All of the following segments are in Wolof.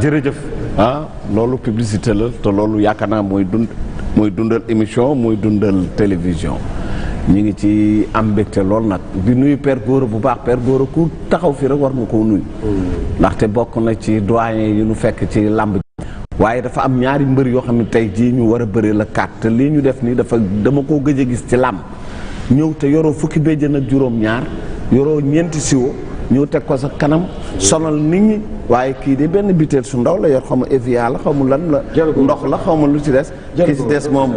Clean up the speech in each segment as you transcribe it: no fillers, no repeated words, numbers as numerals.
jërëjëf loolu publicité la te loolu yaakaar naa mooy dundal émission mooy dundal télévision ñu ngi ci am mbégte lool nag di nuyu Père Gora bu baax Père Gora ku taxaw fi rek war nga koo nuyu ndaxte bokk na ci doyen yi ñu fekk ci làmb waaye dafa am ñaari mbër yoo xam ne tey jii ñu war a bëri la carte te lii ñu def nii dama koo gëj a gis ci làmb ñëw te yoroo fukki béjjën ak juróom-ñaar yoroo ñeenti siwo ñëw teg ko sa kanam sonal nit ñi waaye kii de benn biteel su ndaw la yor xaw ma Evian la xaw ma lan la ndox la xaw ma lu ci des ki ci des moom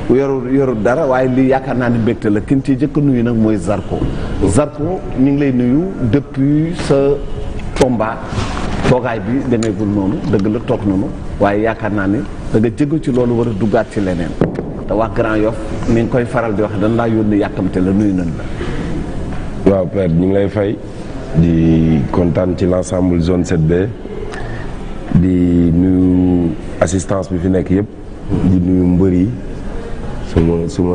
yorul dara waaye lii yaakaar naa ne mbégte la kin ci jëkk nuyu nag mooy Zarko ñu ngi lay nuyu depuis sa combat toogaay bi demeegul noonu dëgg la toog nañu waaye yaakaar naa ne da nga jëgg ci loolu war a duggaat ci leneen te wax Grand Yoff ni nga koy faral di wax dañ laa yónni yàkkamte la nuyu nañ la waaw Père ñu ngi lay fay di kontaan ci l'ensemble zone 7B di nuyu assistance bi fi nekk yëpp di nuyu mbër yi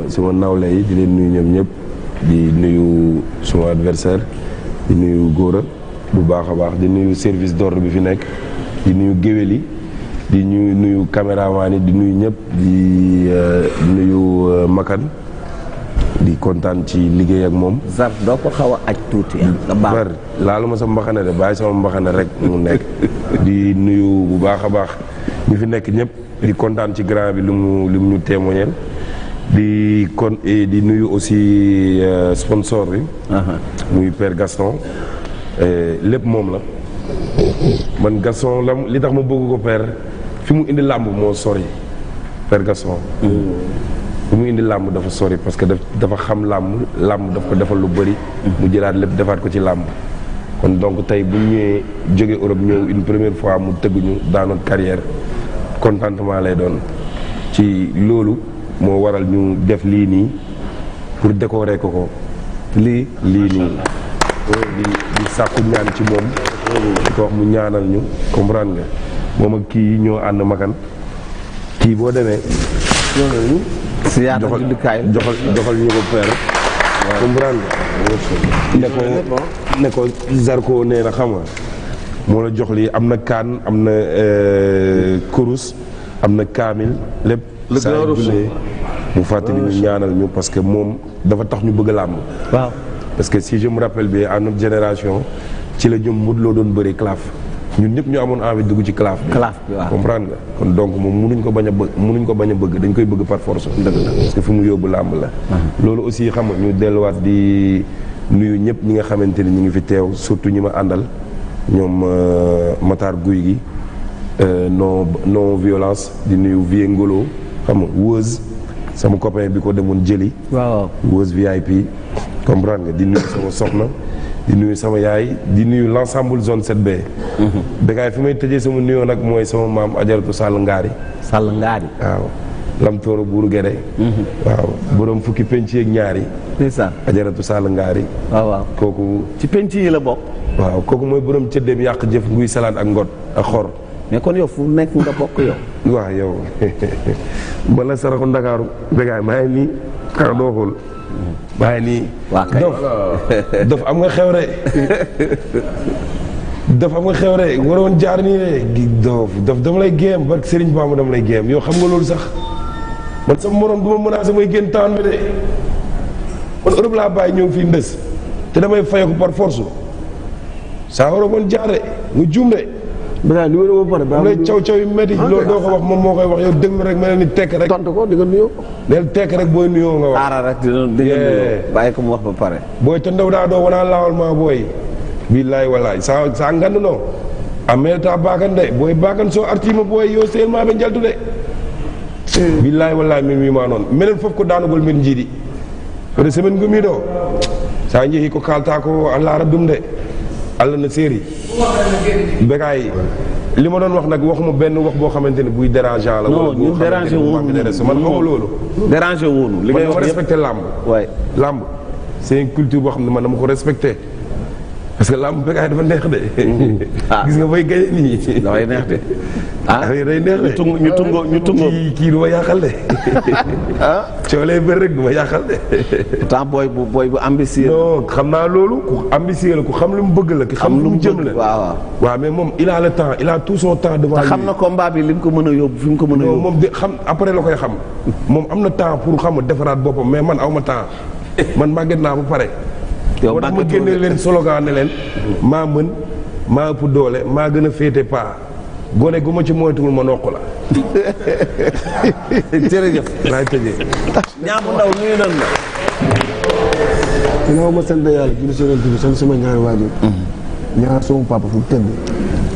suma nawle yi di leen nuyu ñoom ñëpp di nuyu suma adversaire di nuyu Gora bu baax a baax di nuyu service d'ordre bi fi nekk di nuyu géwél yi di nuyu caméraman yi di nuyu ñëpp di nuyu Makan di kontaan ci liggéey ak moom. Zar doo ko xaw a aj tuuti nga baax laalu ma sama mbaxane de bàyyi sama mbaxane rek mu nekk di nuyu bu baax a baax ñu fi nekk ñëpp di kontaan ci grand bi lu mu ñu témoigner di nuyu aussi sponsor bi. muy Père Gaston lépp moom la man Gaston li tax ma bëgg ko Père fi mu indi làmb moo sori Père Gaston. bu mu indi làmb dafa sori parce que dafa xam làmb daf ko defal lu bëri. mu jëlaat lépp defaat ko ci làmb. kon donc tey bu ñëwee jóge Europe ñëw une première fois mu tëgguñu dans notre carrière contentement lay doon ci loolu moo waral ñu def lii nii pour décorer ko lii nii di sàkku ñaan ci moom di ko wax mu ñaanal ñu comprendre nga moom ak kii ñoo ànd Makan kii boo demee joxal ñu ko Père comprendre ne ko Zarko nee na xam nga moo la jox lii am na kaan am na kurus am na kaamil lépp saa julee mu fàttali ñu ñaanal ñu parce que moom dafa tax ñu bëgg a làmb waaw parce que si je me rappelle bien à notre génération ci la ñoom Modou Lo doon bëri claf ñun ñëpp ñu amoon envie dugg ci claf bi waaw comprendre nga kon donc moom mënuñ ko bañ a bëgg dañ koy bëgg par force parce que fi mu yóbbu làmb la loolu aussi xam nga ñu delluwaat di nuyu ñëpp ñi nga xamante ni ñu ngi fi teew surtout ñi ma àndal ñoom Matar Guy gi non violence di nuyu Vie Ngolo xam nga Wëz sama copain bi ko demoon jëli waaw Wëz VIP comprendre nga di nuyu sama soxna di nuyu sama yaay di nuyu l'ensemble zone 7B. Bécaye fi may tëjee sama nuyoo nag mooy sama maam Ajaratu Sall Ngaari. waaw Lamtooro Buuru Gede. waaw borom fukki penc yeeg ñaari. c'est ça Ajaratu Sall Ngaari. waaw kooku. ci penc yi la bokk. waaw kooku mooy borom cëddeem yàq jëf nguy salaat ak ngot ak xor. mais kon yow fu nekk nga bokk yow. waaw yow bala saraxu Ndakaaru Bécaye maa ngi nii xanaa doo xool. maa ngi nii. waa kay dof am nga xewre dof am nga xewre waroon jaar nii de dof dama lay géem barke Serigne Bamba dama lay géem yow xam nga loolu sax man sama morom du ma menacé may génn taan bi de man Europe laa bàyyi ñëw fii ndës te damay fayeku par force saa waroo woon jaar de nga juum de. Bécaye numéro ba pare. ba lay caw yu métti loolu doo ko wax moom moo koy wax yow déglu rek mel ni tekk rek. tontu ko di nga nuyoo. neel tekk rek booy nuyoo nga wax. aara rek dina nuyoo bàyyi ko mu wax ba pare. booy te ndaw daa doo wanaa laawal maa booy. billaay walaay saa ngand noo. amee taa baakan de booy baakan soo artima booy yow seel maa be njaltu de. billaay walaay min wi maa noonu melen foofu ko daanugol min jiiɗi oɗo semaine gomiɗo sa jeehi ko kalta ko allah rabbum de allah na séeri Bécaye li ma doon wax nag waxuma benn wax boo xamante ne buy dérangeant la. non ñu déranger woonu man xamu loolu. déranger woonu li ngay wax respecté làmb. waay làmb c'est une culture boo xam ne man dama ko respecté. parce que làmb Bécaye dafa neex de. gis nga bay gaye nii. dafay neex de. day neex de ñu tungo kii du ma yàqal de. coolee bëri rek du ma yàqal de. pourtant booy bu ambitieux. non xam naa loolu ku ambitieux la ku xam lu mu bëgg la. ki xam lu mu jëm la waaw mais moom il a le temps il a tout son temps devant lui. te xam na combat bi li mu ko mën a yóbbu fi mu ko mën a yóbbu. moom de xam après la koy xam. moom am na temps pour xam defaraat boppam mais man aw ma temps man màgget naa ba pare. yow ma génne leen slogan ne leen maa mën maa ëpp doole maa gën a féete paa gone gu ma ci moytuwul ma noq la. jërëjëf. laay tëjee. Niang bu Ndaw nuyu nan la. ginnaaw ma sant yàlla julli si yonent bi sant sama ñaari waajur. ñaar sama papa fu mu tëdd.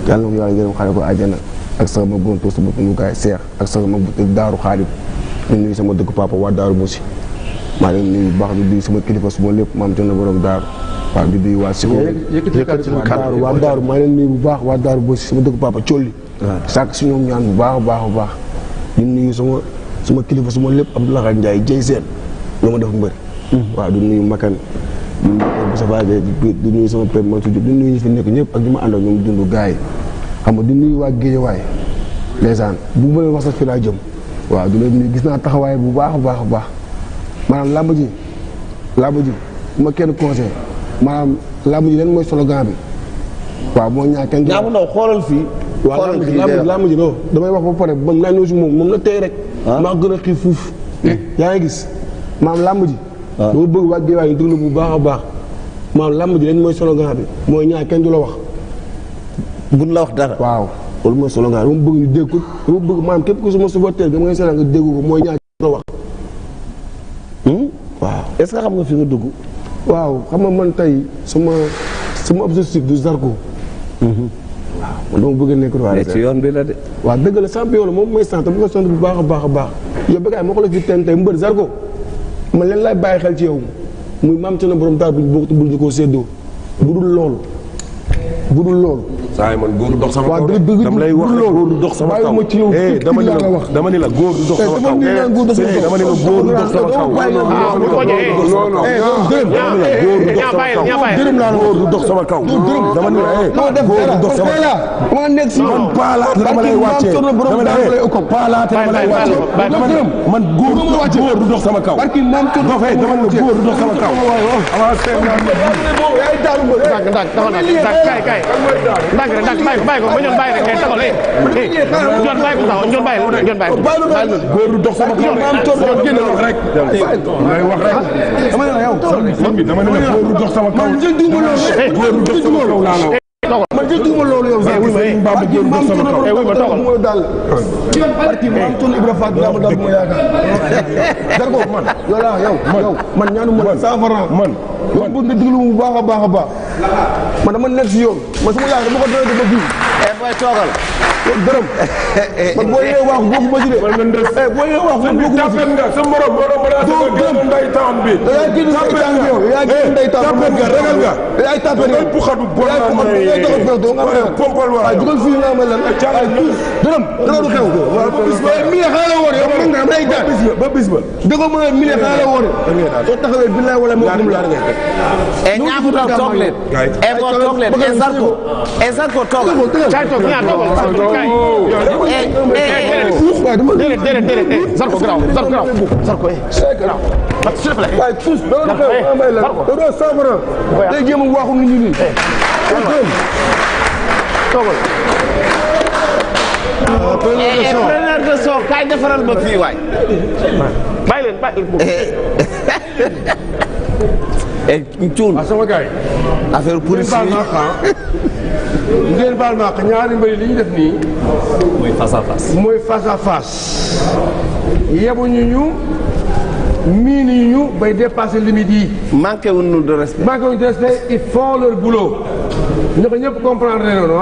yàlla na ko yàlla yërëm xale ko àjjana ak sax ma góor sama nukaay seex ak sax ma daaru xaadim ñu nuyu sama dëkk papa waa daaru Moussi. maa ngi leen nuyu bu baax di nuyu sama kilifa suma lépp maam jot na borom daaru waaw di nuyu waa Siko waa daaru maa ngi leen nuyu bu baax waa daaru Moussi sama dëkk papa Colli sàkk si ñoom ñaan bu baax a baax a baax di nuyu sama kilifa suma lépp Abdoulaye Ndiaye jëy seen lu ma def mbër waaw di nuyu Makan di nuyu Moussa Faye di nuyu sama père Mansour Diop di nuyu ñi fi nekk ñëpp ak ñi ma àndal ñoom dund gars yi xam nga di nuyu waa Guédiawaye ndeysaan bu ma leen wax sax fi laa jëm waaw di leen nuyu gis naa taxawaay bu baax a baax a baax maanaam làmb ji bu ma kenn conseil maanaam làmb ji leen mooy slogan bi waaw moo ñaa kenn Niang bu Ndaw xoolal fii. waaw làmb ji non damay wax ba pare man naa ñëw si moom na tey rek maa gën a xiif fuuf yaa ngi gis maanaam làmb ji dama bëgg waa Guédiawaye ñu déglu bu baax a baax maanaam làmb ji leen mooy slogan bi mooy ñaa kenn du la wax buñ la wax dara. waaw loolu mooy slogan dama bëgg ñu dégg ko dama bëgg maanaam képp ku suma supporter dama ngay seetaan nga dégg ko mooy ñaa kenn du la wax waaw est-ce que xam nga fi nga dugg. waaw xam nga man tey sama objectif du Zarko. waaw man dama bëgg a nekk roi. ci yoon bi la de. waaw dëgg la champion la moom mooy sant bu ko sant bu baax a baax a baax yow Bécaye moo ko la fi teen tey mbër Zarko man leen laay bàyyi xel ci yow muy maam ci na borom taal bi bokk bul ñu koo séddoo budul loolu saa yi man góor du dox sama kaw dama lay wax góor du dox sama kaw dama ni la góor du dox sama kaw dama ni la góor du dox sama kaw góor du dox sama kaw dama ni la góor du dox sama kaw ma nekk si man paalaate dama lay wàccee dama lay wàccee dama ne man góor du dox sama kaw dama ni la góor du dox sama kaw ndànk rek ndànk bàyyi ko ba ñoon bàyyi rek ngay taxaw ñoon bàyyi ko taxaw ñoon bàyyi góor du dox sama kaw génn rek lay wax rek dama ne la yow dama ne la góor du dox sama kaw góor du dox sama kaw laa la man jënduma loolu yow sax góor du dox sama kaw wuy ma toogal mooy daal barki maam ton Ibra Faat dama dal mo yaakaar Zarko man yow man ñaanu ma 100 francs man yow bu nga diglu bu baax a baax a baax man dama nekk si yoon man sama yaay dama ko doy ba fii booy toogal. dërëm man boo yee wax bokku ma ci de boo yee wax bokku ma ci nga sa morom dërëm nday taam bi yaa génn say tànk yow yaa génn nday taam nga ragal nga yaay tapé yow bu xadu bon yaay taxaw do nga ma pompal wa jugal fii nga ma lan dërëm dara du xew mi ne xala wor yow man nga may jaar ba bis ba dëgg mo mi ne xala wor soo taxawee billahi wala mo dum la Niang bu Ndaw toog leen. boo toog leen Zarko toogal. kay toog ñaar toogal kay déedéet Zarko garaaw Zarko garaaw s'il te plaît waaye tous dara du xew may la do 100 francs day jéem a waxu nit ñi nii toogal preneur de son kaay defaral ma fii waay. bàyyi leen Cuun sama gars yi affaire police ngeen baal ma ñaari mbëri li ñu def nii mooy face à face mooy face à face yebuñu ñu miinuñu ñu bay dépasser limite yi manqué wuñu de respect. manqué wuñu de respect ils font leur boulot ñu ko ñëpp comprendre noonu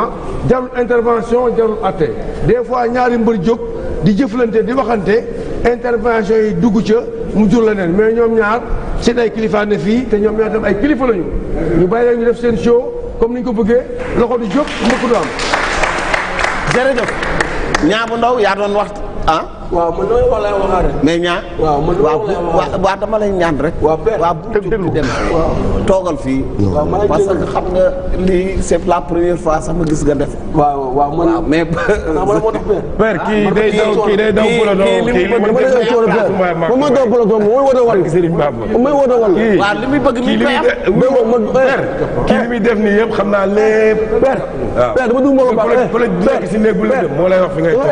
jarul intervention jarul atte des fois ñaari mbër jóg di jëflante di waxante intervention yi dugg ca mu jur la neen mais ñoom ñaar seen ay kilifa ne fii te ñoom ñaar tam ay kilifa lañu ñu bàyyi leen ñu def seen show comme ni ñu ko bëggee loxo du jóg mbëkk du am. jërëjëf Niang bu Ndaw yaa doon wax waaw man loolu wax laa waxaat rek. mais ñaa. waaw man loolu laa waxaat waaw dama lay ñaan rek. waaw père waaw bu jóg dem toogal fii. parce que xam nga lii c'est la première fois sax ma gis nga def. waaw man mais. moo tax père kii day daw peloton kii li mu def moom mooy daw peloton mooy woote wàll. Serigne Bamba mooy woote wàll. waaw li muy bëgg mi koy am. kii li muy def nii yëpp xam naa lépp. père dama dugg moo ko baax. fa la nekk si néeg bu la dem moo lay wax fi ngay toog.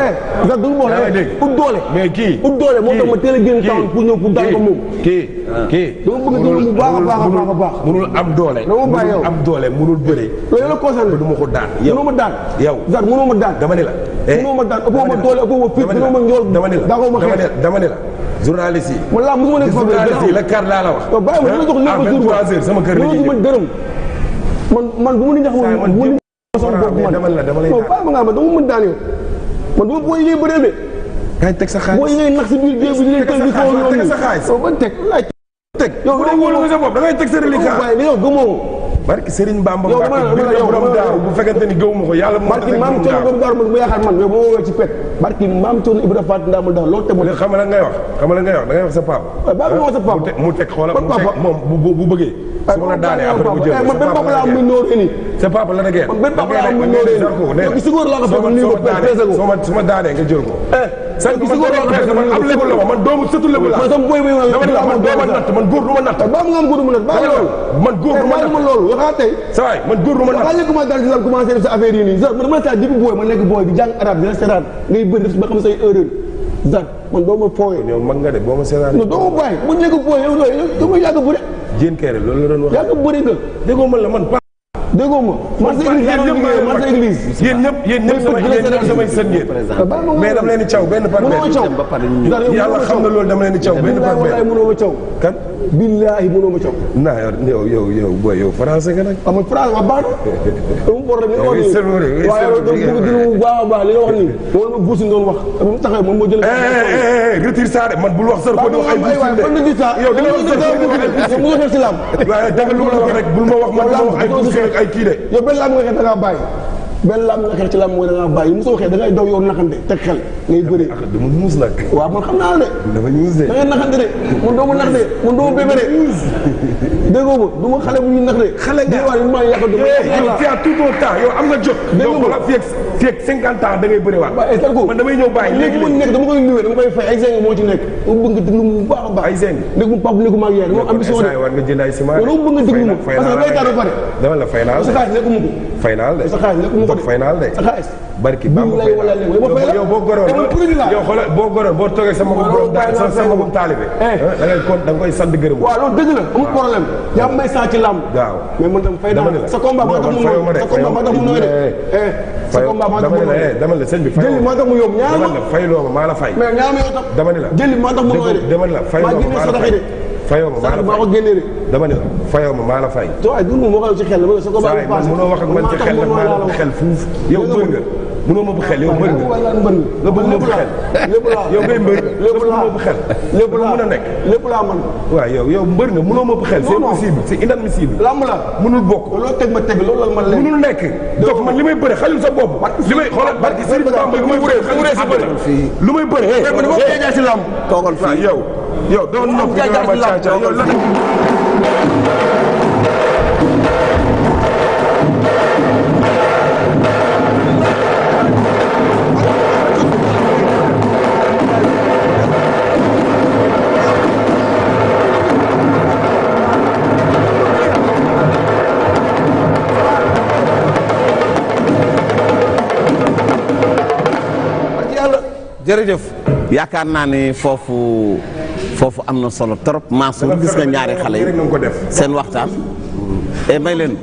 sax dugg moo la ut doole. mais kii ut doole moo tax ma teel a génn temps pour ñëw pour daan ko moom. kii dama bëgg dugg bu baax a baax a baax. munul am doole. dama bàyyi yow am doole munul bëre. loolu la concerné du ma ko daan yow mënoo ma daan. yow sax mënoo ma daan. dama ne la. mënoo ma daan ëppoo ma doole ëppoo ma fit mënoo ma njool. dama ne la journaliste yi. man laa mosuma nekk journaliste yi la kar laa la wax. waaw bàyyi ma dama jox lépp jour ba sama kër la ñuy dërëm man bu mu ni ñax man dama lay bàyyi ma nga ma dama mën daan yow man dama booy yee bëree de kay teg sa xaalis booy yee nax si biir géej bi di leen teg di kaw yoon teg sa xaalis ban teg laaj teg yow da wóolu nga sa bopp da ngay teg sa reliquat waaye yow gëmoo barki Serigne Bamba yow borom daaru bu fekkente ni gëwuma ko yàlla barki maam Thierno borom daaru man bu yaakaar man yow moo woowee ci pet barki maam Thierno Ibrahima Fatou Ndamul daal loolu te xam nga ngay wax da ngay wax sa papa ba ma wax sa papa mu teg xoolal moom bu bëggee su ma la daanee après mu jël man benn papa laa am muy noor ni sa papa la dëgër man benn papa laa am muy noor ni si góor laa ko fekk nii ko su ma daanee nga jël ko sa si góor laa ko fekk man am lébu la ma man doomu sëtu lébu la man sama boy boy man doo ma natt man góor du ma natt ba mu nga am góor du ma natt ba loolu man góor du ma natt loolu waxaa tey man góor du ma natt waxaa commencé daal di commencé def sa affaire yi nii man dama la saa depuis booy ma nekk booy bi jàng arabe di la seetaan ngay bëri def ba xam say erreur zar man doo ma fooyee yow mag nga de boo ma seetaan non doo ma bàyyi bu nekk booy yow doo ma yàgg bëri jéen kere loolu la doon wax yàgg bëri nga déggoo man la man déggoo ma man sa église yéen ñëpp samay sën ngeen mais dama leen di caw benn par benn yàlla xam na loolu dama leen di caw benn par benn mënoo ma caw kan billaahi mënoo ma caw naa yow booy yow français nga nag amul français wax baax na dama problème li nga wax nii waaye yow dama bëgg dina bu baax a baax li nga wax nii moom la buusi doon wax mu taxaw moom moo jël retire ça de man bul wax sër ko di wax ay buusi yow dina wax sër ko di wax ay mu nga xeex si laam waaye danga lu ma la wax rek bul ma wax man ay buusi ay kii de yow benn laam nga xeex da ngaa bàyyi benn laam nga xeex ci laam mooy da ngaa bàyyi mosoo xeex da ngay daw yow naxante teg xel ngay bëree dama muus nag waaw man xam naa de dafa muus de da ngay naxante de man doo ma nax de man doo ma bébé de déggoo ma du ma xale bu ñuy nax de xale nga waaye maa yàq du tu as tout ton temps yow am nga jot yow wala fii ak 50 ans da ngay bëri waat man damay ñëw bàyyi léegi mu nekk dama koy luwee dama koy fay ay zeng moo ci nekk dama bëgg nga déglu mu baax a baax ay zeng nekk mu pap nekku maag yee dama ambition de war nga jënd ay ciment dama bëgg nga déglu ma parce que baykat ba pare dama la fay naal sa xaalis nekku ma ko fay naal de sa xaalis nekku ma ko fay naal de sa xaalis barki Bamba yow boo goroon yow xoolal boo goroon boo toogee sama magum taalibe da ngay kon da nga koy sant gërëm waaw loolu dëgg la amul problème yaa may saa ci làmb waaw mais man tam fay naa sa combat maa tax mu nooy sa combat maa tax mu nooy de sa combat maa tax mu nooy dama la sëñ bi jëli maa tax mu yomb ñaar ma fay loo ma maa la fay mais ñaar ma yow tam dama ne la jëli maa tax mu nooy de dama ne la fay loo ma maa la fay fayoo ma maa la fay ko génnee de dama ne la fayoo ma maa la fay waaye du moom waxal ci xel la sa combat bi passé mënoo wax ak man ci xel la maa la xel fuuf yow mbër nga mënoo ma bu xel yow mbër nga nga bëgg ma bu xel lépp laa yow ngay mbër lépp laa ma bu xel lépp laa mën a nekk lépp laa man waaw yow mbër nga mënoo ma bu xel c'est impossible c'est inadmissible lamb la mënul bokk loolu teg ma teg loolu la man leen mënul nekk donc man li may bëre xajul sa bopp li may xoolal barki Serigne Bamba li may bëre xajul sa bëre lu may bëre man dama koy jaay si lamb toogal fii yow doon nopp nga ma caaca yow la jërëjëf yaakaar naa ne foofu am na solo trop Mansour gis nga ñaari xale yi seen waxtaan e may leen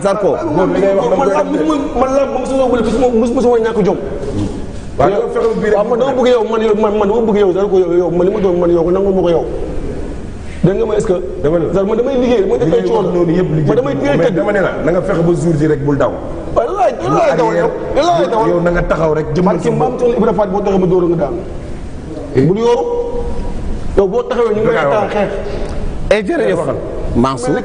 Zarko man la mosuma ñàkk jom waaw man dama bëgg yow man dama bëgg yow Zarko yow man li ma doon man yow nangul ma ko yow dégg nga ma est-ce que man damay liggéey damay def ay coono noonu yëpp liggéey damay téye tëdd dama ne la na nga fexe ba jour ji rek bul daw wallaay dawal yow na nga taxaw rek jëmmal sa maam Thierno Ibrahima Fatou boo taxee ma dóor nga daan bul yooru yow boo taxawee ñu ngi lay xeex jërëjëf Mansour